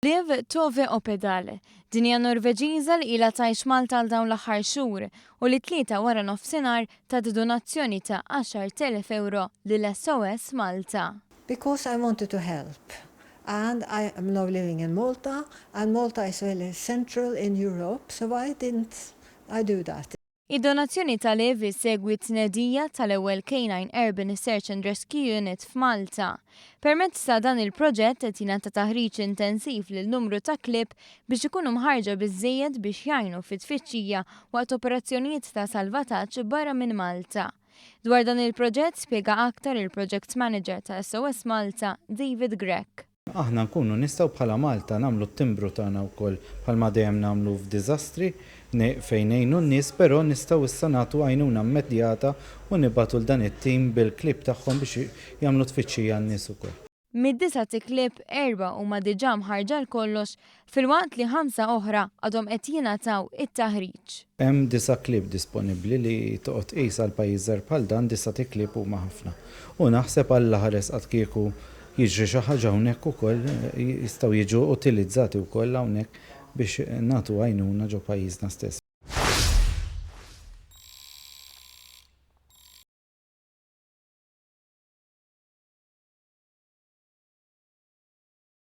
Liv Tove Opedal, din hija Norveġiża li ilha tgħix Malta għal dawn l-aħħar xhur u li t-Tlieta wara nofsinhar tat donazzjoni ta' 10,000 ewro lil SOS Malta. Because I wanted to help and I am now living in Malta and Malta is very central in Europe, so why didn't I do that? Id-donazzjoni ta' Liv issegwi t-tnedija tal-ewwel K9 Urban Search and Rescue Unit f'Malta. Permezz ta' dan il-proġett qed jingħata taħriġ intensiv lil numru ta' klieb biex ikunu mħarrġa biżżejjed biex jgħinu fit-tfittxija waqt operazzjonijiet ta' salvataġġ barra minn Malta. Dwar dan il-proġett spjega aktar il-Project Manager ta' SOS Malta, David Grech. Aħna nkunu nistgħu bħala Malta nagħmlu t-timbru tagħna wkoll bħalma dejjem nagħmlu f'diżastri fejn ngħinu n-nies, però nistgħu issa nagħtu għajnuna immedjata u nibagħtu 'l dan it-tim bil-klieb tagħhom biex jagħmlu tfittxija għan-nies ukoll. Mid-disat iklieb, erba' huma diġà mħarrġa għal kollox filwaqt li ħamsa oħra għadhom qed jingħataw it-taħriġ. Hemm disa' klieb disponibbli li toqgħod tqis għal pajjiż żgħir bħal dan disat iklieb huma ħafna. U naħseb Alla ħares qatt kieku jiġri xi ħaġa hawnhekk ukoll jistgħu jiġu utilizzati wkoll hawnhekk biex nagħtu għajnuna ġo pajjiżna stess.